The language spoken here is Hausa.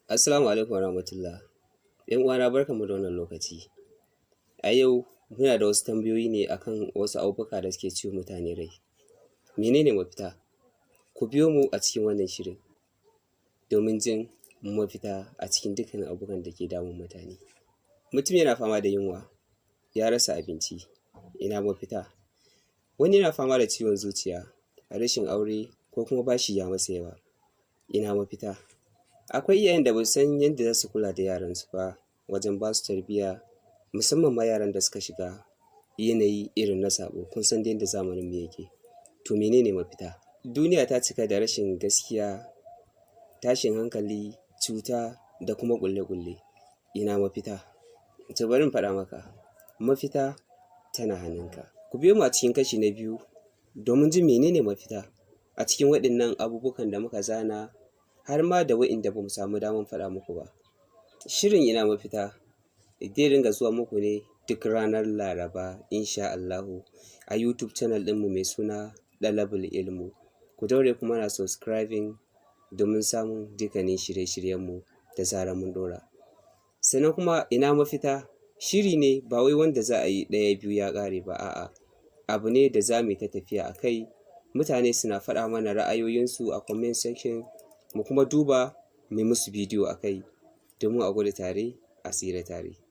Assalamu alaikum warahmatullah. ‘Yan uwana, barkanmu da wannan lokaci. A yau muna da wasu tambayoyi ne akan wasu abubuwa da suke ciwa mutane rai. Mene ne mafita? Ku biyo mu a cikin wannan shirin domin jin mafita a cikin dukkanin abubuwan da ke damun mutane. Mutum yana fama da yunwa, ya rasa abinci, ina mafita? Wani yana fama da ciwon zuciya, rashin aure, ko kuma bashi ya masa yawa, ina mafita? Akwai iyayen da ba su san yadda za su kula da yaransu ba wajen ba su tarbiyya, musamman ma yaran da suka shiga yanayi irin na saɓo. Kun san dai yadda zamaninmu yake. To, mene ne mafita? Duniya ta cika da rashin gaskiya, tashin hankali, cuta da kuma ƙulle-ƙulle, ina mafita? To, bari in faɗa maka, mafita tana hannunka. Ku biyo mu a cikin kashi na biyu domin jin mene ne mafita a cikin waɗannan abubuwan da muka zana, har ma da waɗanda ba mu samu damar faɗa muku ba. Shirin Ina Mafita zai ringa zuwa muku ne duk ranar Laraba insha Allahu a YouTube channel ɗinmu mai suna Ɗalabul Ilmu. Ku daure ku mana subscribing domin samun dukkanin shirye-shiryenmu da zarar mun ɗora. Sannan kuma Ina Mafita shiri ne ba wai wanda za a yi ɗaya, biyu ya ƙare ba, a'a, abu ne da za mu yi ta tafiya a kai. Mutane suna faɗa mana ra'ayoyinsu a comment section, mu kuma duba mu yi musu bidiyo a kai domin a gudu tare a tsira tare.